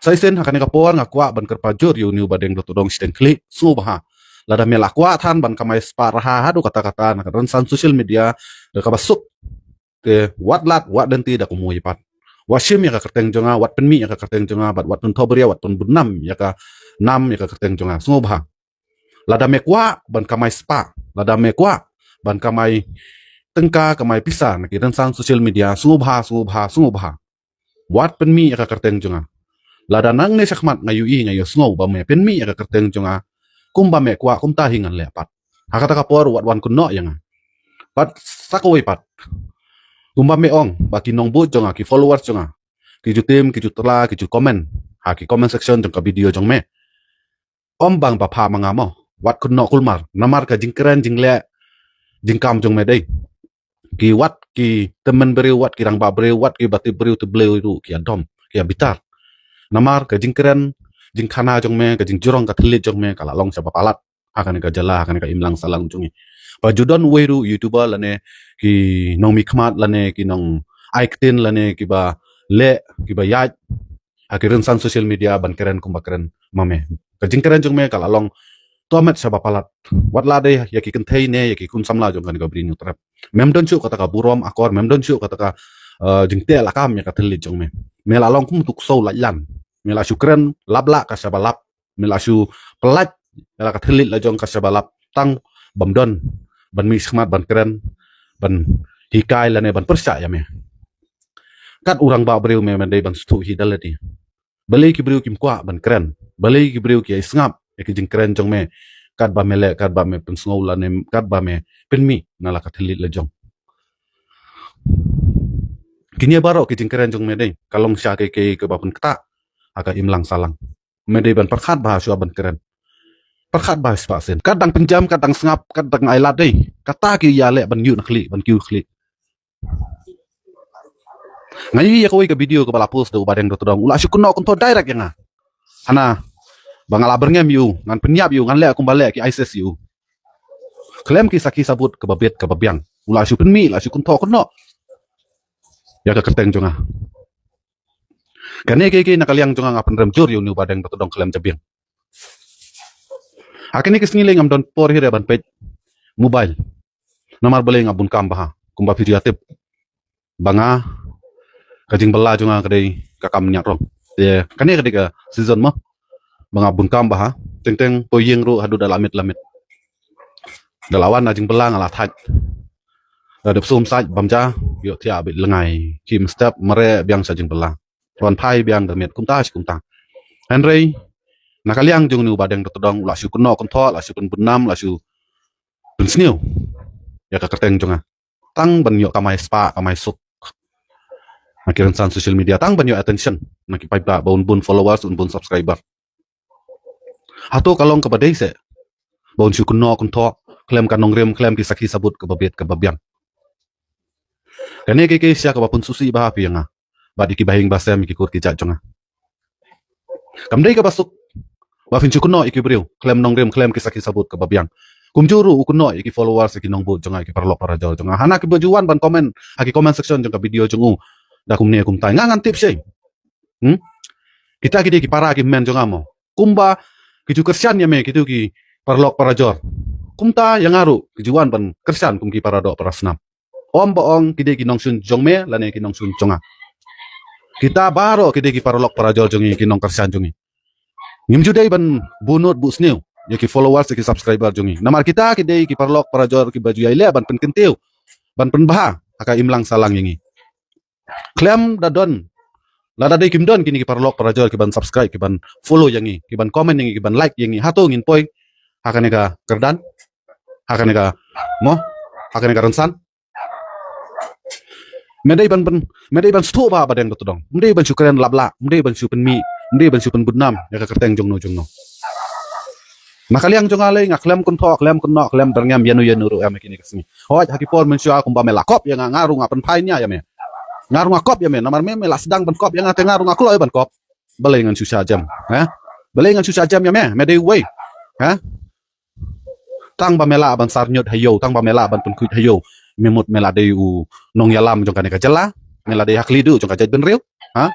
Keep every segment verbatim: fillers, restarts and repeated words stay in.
Sa shisien ha kane ka por nga kwah ban kyrpad jur ïa une u Bah Deng Dr. Todong shiteng khlieh, sngewbha. Lada me la kwah than ban kamai spah raha haduh katta katta na ka rynsan social media da kaba suk, te wat lad, wat lynti da kumwei pat. Wat shim ïa ka kyrteng jong nga, wat pynmih ïa ka kyrteng jong nga, bad wat pynthobria, wat pynbudnam ïa ka nam, ïa ka kyrteng jong nga. Sngewbha. Lada me kwah ban kamai spah, lada me kwah ban kamai tyngka, kamai pisa na ki rynsan social media, sngewbha, sngewbha, sngewbha. Wat pynmih ïa ka kyrteng jong nga. Lada nangne shakhmat nga ïohi, nga ïohsngew ba me pynmih ïa ka kyrteng jong nga, kumba me kwah kumta hi ngan leh pat. Ha kata ka por wat wan kynnoh ïa nga. Bad sa kawei pat, kumba me ong ba ki nongbud jong nga, ki followers jong nga, ki ju tim, ki ju tla, ki ju comment ha ki comment section jong ka video jong me. Ym bang ba pha ma nga mo, wat kynnoh kulmar, namar ka jingkren jingleh jingkam jong me dei, ki wat ki tymmen briew, wat ki rangbah briew, wat ki ba tip briew tip briew ruh ki ïa dom, ki ïa bitar. Namar ka jingkren jingkhana jong me, ka jingjrong ka thylliej jong me ka la long shaba palat ha kane ka jylla, ha kane ka imlang sahlang jong ngi. Ba ju don uwei ruh YouTuber lane ki nongmihkhmat lane ki nongai ktien lane kiba leh, kiba ïaid ha ki rynsan social media ban kren kumba kren ma me. Ka jingkren jong me ka la long to met shaba palat, wat la dei ïa ki kynthei ne ïa ki khun samla jong kane ka Bri Hynñiewtrep. Mem don shuh kata ka burom akor, mem don shuh kata ka, eh, jingteh lakam ïa ka thylliej jong me. Me la long kum u ksew laitlan. Me la shu kren lap lah ka shaba lap. Me la shu pyllait ïa la ka thylliej la jong ka shaba lap, tang bym don ban mih shakhmat ban kren, ban hikai lane ban pyrshah ïa me. Kat u rangbah briew me, me dei ban sngewthuh hi da lade. Balei ki briew kim kwah ban kren, balei ki briew ki ïa sngap ïa ki jingkren jong me, katba me leh, katba me pynsngew lane katba me pynmih na la ka thylliej la jong. Kine baroh ki jingkren jong me dei ka long sha kiei kiei kiba pynktah ha ka imlang sahlang. Me dei ban pyrkhat bha shuwa ban kren. Pyrkhat bha spah sien. Kat dang pynjam, kat dang sngap, kat dang ailad dei. Kata ki ïaleh ban ïuh na khlieh, ban kiew khlieh. Nga ïohi ïa kawei ka video kaba la post da u Bah Deng Dr. Todong. U la shu kynnoh kynthoh direct ïa nga. Hana ba nga la byrngem ïa u, ngan pynïap ïa u, ngan leh kumba leh ki ISIS ïa u. Khlem ki sakhi sabut kaba bit kaba biang. U la shu pynmih, la shu kynthoh kynnoh ïa ka kyrteng jong nga. Kane kiei kiei na ka liang jong nga nga pynrem jur ïa une u Bah Deng Dr. Todong khlem jabieng. Ha kine ki sngi lei ngam don por hi re ban peit mobile. Namar balei, nga bun kam bha, kumba phi ju ïa tip ba nga, ka jingbylla jong nga ka dei ka kam ñiat rong. Te kane ka dei ka season mo ba nga bun kam bha. Teng teng to ïeng ruh haduh da la miet la miet. Da la wan na jingbylla nga la thait. Da dep sum sait bam ja, ïoh thiah bit lyngngai, khie mynstep, mareh biang sha jingbylla. Wan phai biang da miet kumta shi kumta. Hynrei na ka liang jong une u Bah Deng Dr. Todong u la shu kynnoh kynthoh, la shu pynbudnam, la shu pynsniew ïa ka kyrteng jong nga. Tang ban ïoh kamai spah, kamai suk na ki rynsan social media, tang ban ïoh attention na ki paidbah ba un bun followers, un bun subscriber. Hato ka long kaba dei seh ba un shu kynnoh kynthoh khlem ka nongrim, khlem ki sakhi sabut kaba bit kaba biang? Kane kiei kiei shisha kaba pynsngewsih bha phi ïa nga bad ïa ki bahaïing bahasem, ïa ki kur ki jait jong nga. Kam dei kaba suk ba phin shu kynnoh ïa ki briew khlem nongrim, khlem ki sakhi sabut kaba biang. Kumjuh ruh u kynnoh ïa ki followers, ïa ki nongbud jong nga, ïa ki paralok parajor jong nga. Hana kiba ju wan ban comment ha ki comment section jong ka video jong u da kumne kumtai, nga ngan tip shei. Hmm? Kita ki dei ki para ki hynmen jong nga mo. Kumba ki ju kyrshan ïa me kitu ki paralok parajor, kumta ïa nga ruh ki ju wan ban kyrshan kum ki paradoh parasnam. Ym ba ong ki dei ki nongshun jong me lane ki nongshun jong nga. Kita baroh ki dei ki paralok parajor jong ngi, ki nongkyrshan jong ngi. Ngim ju dei ban buhnud buhsniew ïa ki followers, ïa ki subscriber jong ngi. Namar kita ki dei ki paralok parajor kiba ju ïai leh ban pynkyntiew, ban pynbha ha ka imlang sahlang ïa ngi. Khlem da don, lada dei kim don kine ki paralok parajor kiban subscribe, kiban follow ïa ngi, kiban comment ïa ngi, kiban like ïa ngi, hato ngin poi ha kane ka kyrdan, ha kane ka mo, ha kane ka rynsan? Me dei ban, ban, me dei ban sngewthuh bha Bah Deng Dr. Todong. Me dei ban shu kren lap lah, me dei ban shu pynmih, me dei ban shu pynbudnam ïa ka kyrteng jongno jongno. Na ka liang jong nga lei nga khlem kynthoh, khlem kynnoh, khlem byrngem ïano ïano ruh em ha kine ki sngi. Hooid, ha ki por mynshuwa kumba me la kop ïa nga, nga ruh nga pynphai nia ïa me. Nga ruh nga kop ïa me, namar me, me la sdang ban kop ïa nga, te nga ruh nga kloi ban kop. Balei ngan shu shah jem, ha? Balei ngan shu shah jem ïa me, me dei uwei, ha? Tang ba me lah ban sar ñiut ha ïew, tang ba me lah ban pynkhuid ha ïew, me mut me la dei u nongïalam jong kane ka jylla, me la dei ha khlieh duh jong ka jaitbynriew, ha?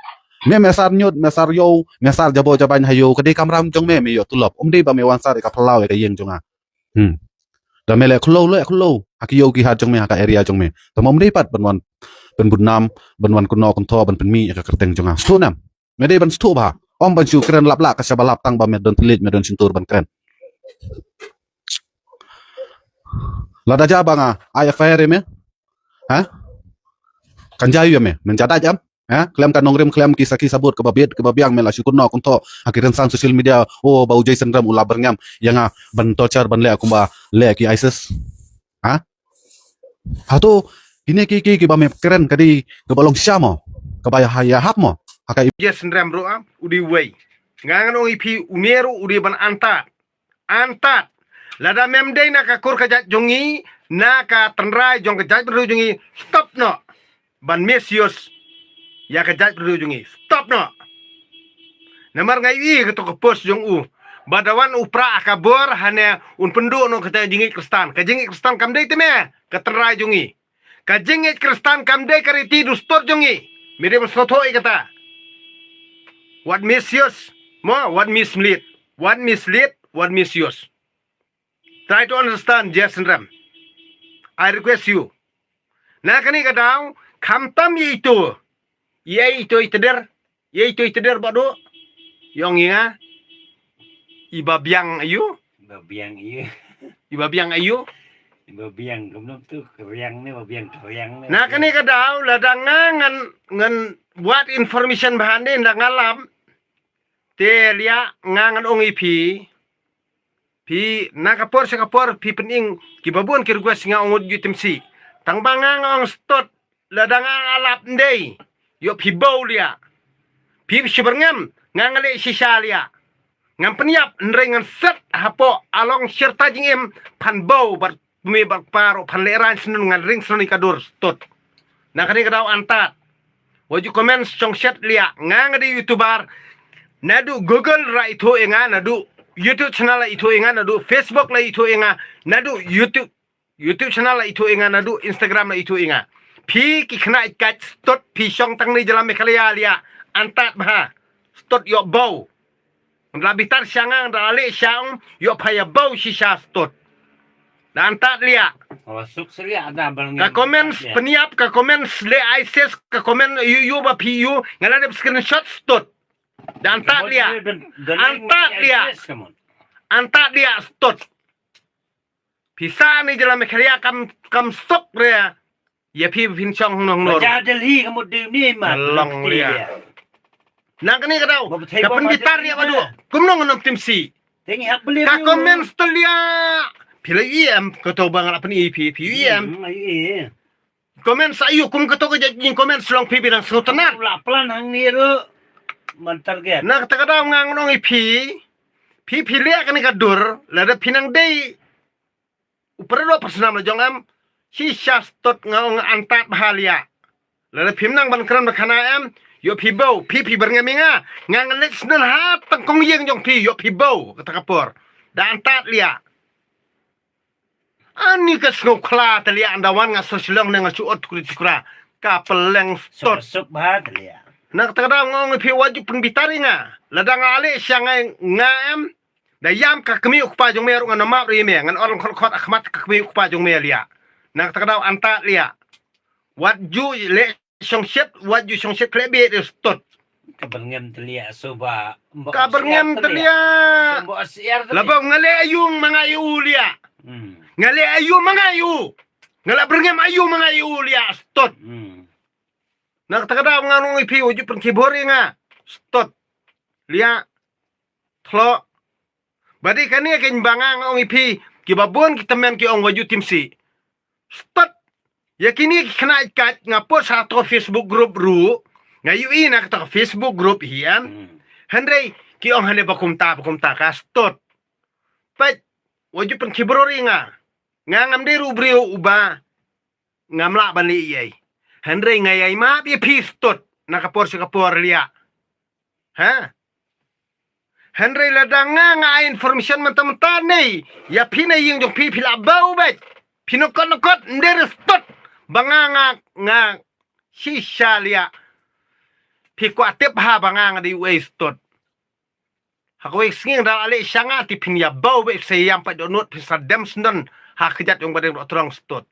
Me me sar ñiut, me sar ïew, me sar jabo jabañ ha ïew, ka dei kamram jong me, me ïoh tulop. Um dei ba me wan sar ïa ka phyllaw ïa ka ïing jong nga. Hmm. Da me leh khullew, leh khullew ha ki ïew ki hat jong me, ha ka area jong me. Tangba um dei pat ban wan pynbud nam, ban wan kynnoh kynthoh, ban pynmih ïa ka kyrteng jong nga. Sngewthuh ne em? Me dei ban sngewthuh bha. Ym ban shu kren lap lah, ka shaba lap tang ba me don thylliej, me don shyntur ban kren. Lada jia ba nga ai F I R ïa me, ha? Kan jia ïa me, men jia dait em? Ha? Khlem ka nongrim, khlem ki sakhi sabut kaba biang, kaba biang, me la shu kynnoh kynthoh ha ki rynsan social media, oh, ba u Jason Ram u la byrngem ïa nga ban torture, ban leh kumba leh ki ISIS. Ha? Hato kine ki, ki, kiba me kren ka dei kaba long shisha mo, kaba ïa, ïahap mo? Ha ka Jason Ram ruh, ah, u dei uwei. Nga ngan ong ïa phi, une ruh u dei ban antad. Antad. Lada mem dei na ka kur ka jait jong ngi, na ka tynrai jong ka jaitbynriew jong ngi, stop noh ban misuse ïa ka jaitbynriew jong ngi. Stop noh. Namar nga ïohi kato ka post jong u, ba da wan u prah ha ka bor, hane un pynduh noh kata ka jingngeit Khristan. Ka jingngeit Khristan kam dei te me, ka tynrai jong ngi. Ka jingngeit Khristan kam dei ka riti, du stud jong ngi. Me dei ban sngewthuh ïa kata. Wat misuse mo, wat mislead. Wat mislead, wat misuse. Try to understand, Jason Ram. I request you. Na kane ka daw, khamtam ïa ito. Ïa ito i tder. Ïa ito i tder ba duk. Ïong ïa nga. Iba biang aïu? Iba biang aïu? Iba biang aïu? Iba biang, kumno tu, keriang ne, iba biang keriang ne. Na kane ka daw, lada nga ngan, ngan wad information ba hane, lada nga lap. Te Liah, nga ngan ong ïa phi. Phi, na ka por sha ka por, phi pyning, kiba bun ki request nga ong wat ju tim si. Tangba nga nga ong stud, lada nga nga lap ndei. Ïoh phi bow Liah. Phi shu byrngem, nga nga leh shisha Liah. Ngam pynïap, hynrei ngan set hapoh along shirta jingim, phan bow bad me bad kpa ruh, phan lehraiñ shnong, ngan ring shnong ïa ka dur, stud. Na kane ka daw antad. Wat ju comment shongshet Liah, nga nga dei YouTuber. Naduh Google ra ithuh ïa nga, naduh YouTube channel la ithuh ïa nga, naduh Facebook la ithuh ïa nga, naduh YouTube, YouTube channel la ithuh ïa nga, naduh Instagram la ithuh ïa nga. Phi ki khynnah kait stud, phi shong tang ne jylla Meghalaya Liah, antad bha. Stud ïoh bow. Nda bitar sha nga, nda leh sha ong, ïoh pha ïa bow shisha stud. Da antad Liah. Awa suk seliah da bal. Ka comment pynïap, ka comment leh ISIS, ka comment ïu ïu ba phi ïu, nga la dep screenshot stud. Da antad Liah. Antad Liah. Antad Liah stud. Phi sah ne jylla Meghalaya kam, kam suk re. Ïa phi phin shong nong nor. Ba ja Delhi ka mut dei ni ma. Long Liah. Na kane ka daw. Ka pynbitar Liah ba duk. Kumno ngan ym tim si. Ka comment stud Liah. Phi la ïohi em, kato ba nga la pyni phi, phi ïohi em. Comment sa ïoh kum kato ka jait jing comment shlong phi, phi dang sngewtynnat. La plan hangne ruh. Man target. Na kata ka daw nga ngan ong ïa phi. Phi phi leh kane ka dur, lada phi nang dei u para doh para snam la jong em, shisha stud nga ong antad bha Liah. Lada phim nang ban kren ba khana em, ïoh phi bow, phi phi byrngem ïa nga, nga ngan leit snoh ha tang kong ïing jong phi, ïoh phi bow, kata ka por. Da antad Liah. Ani ka sngew khla te Liah, ynda wan nga sha Shillong ne nga shu ot tukri tukra. Ka pylleng stud. Suk bha te Liah. Na kata ka daw nga ong ïa phi wat ju pynbitar ïa nga. Lada nga leh sha nga nga em. Da ïam ka kmie u kpa jong me ruh ngan ym map ri me, ngan ot lyngkhot lyngkhot ha khmat ka kmie u kpa jong me Liah. Na kata ka daw antad Liah. Wat ju leh shongshet, wat ju shongshet khleh beit de stud. Ka byrngem te Liah, so ba. Ka byrngem te Liah. Laba nga leh aïu ma nga ïa u Liah. Nga leh aïu ma nga ïa u. Nga la byrngem aïu ma nga ïa u Liah stud. Na kata ka daw nga ong ïa phi wat ju pynkhih bor ïa nga. Stud. Liah. Thlo. Ba dei kane kein ba nga nga ong ïa phi, kiba bun ki tymmen ki ong wat ju tim si. Stud. Ïa kine ki khynnah kait nga post ha to Facebook group ruh. Nga ïohi na kato Facebook group hi em. Hynrei ki ong hane ba kumta ba kumta ka stud. Peit, wat ju pynkhih bor ïa nga. Nga ngam dei ruh u briew uba ngam lah ban leh ei ei. Hynrei nga ïai map ïa phi stud na ka por sha ka por Liah. Ha? Hynrei lada nga nga ai information mynta mynta ne ïa phi na ïing jong phi, phi la bow beit. Phi nongkot nongkot, ym dei re stud. Ba nga nga nga shisha Liah. Phi kwah tip ha ba nga nga dei uei stud. Ha kawei ka sngi da la leh sha nga te phin ïa bau beit sa ïam pat dohnud phin sa dem sndon ha ka jait jong ba dang doh trong stud.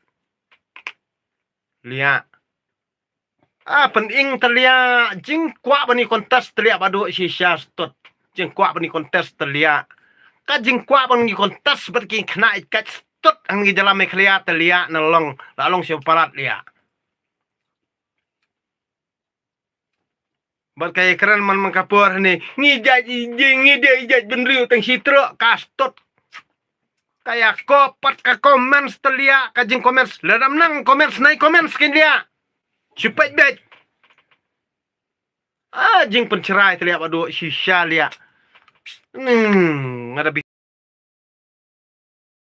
Liah. A pynïeng te liah, jingkwah ban ïa contest te liah Bah Duh shisha stud. Jingkwah ban ïa contest te liah. Ka jingkwah ban ïa contest bad ki khynnah ïa kat stud hangne jylla Meghalaya te liah na long, la long sha palat liah. Bad ka ïa kren man man ka por hangne, ngi jait i jing, ngi dei jait bynriew tang shi trok ka stud. Ka ïa ko pat ka comments te liah, ka jing comments, lada ym nang comments nai comments kin liah. Shu peit beit. A jing pynshrai te liah Bah Duh shisha liah. Hmm, nga da